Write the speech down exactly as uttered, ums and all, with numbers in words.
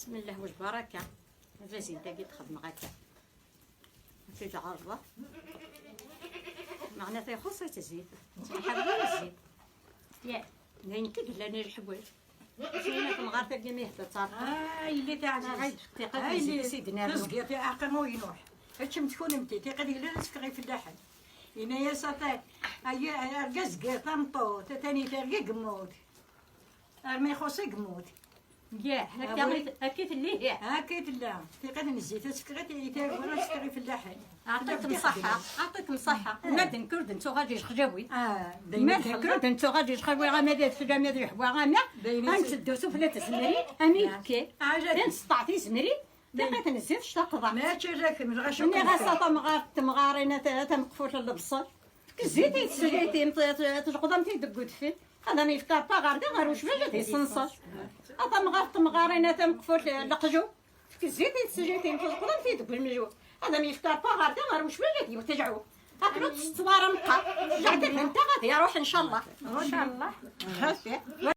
من الله وجبار هكا. الفازين تاقي تخدم هكا. تجعل الله. معناتها يخص تزيد. تحب الزيت. يا. نين تقلاني الحوايج. شنو في الغار تاقي ميه تتصرف. آه، اللي تعزز. آه، هاي دقيقة هاي تزيد اللي سيدنا. تزقي في عقل وينوح. هاتشي متكون امتي، تيقد يقلل تفكري في اللحم. إنا يا سطات. أي، أي، أرقى زقير، طنطو، تتاني ترقى قمود. أرمي خوصي قمود. ياه، هكا أبوي. هكا تليه، ياه. هكا تلا. تيقد نزيت، تفكري تي-، تي-، ولا تفكري في اللحم. عطيكم الصحة، عطيكم الصحة. ما دنكر دنتو غادي يخجاوي. آه، ما دنكر دنتو غادي يخجاوي، غا ما دير فجا ما دير حوا، غا ما. غنسدو سفلى تزمري، أمي كي. عجب. تنسطع تزمري. دقيقة نزيد شتا قضاء. ما تشرك من غا شكون. غا ساطا مغار تمغارين تا مقفول البصل. كزيتي تسجيتي تجقضم تي دقود فين. هذا ما يفكر با غير ده غير وش بيجي تيصنصل. هذا مغار تمغارين تا مقفول القجو. كزيتي تسجيتي تجقضم تي دقود مجو. هذا ما يفكر با غير ده غير وش بيجي تيوتجعو. هاكلو تستوارم قا. جعدت انت غادي يروح ان شاء الله. ان شاء الله. هاتي.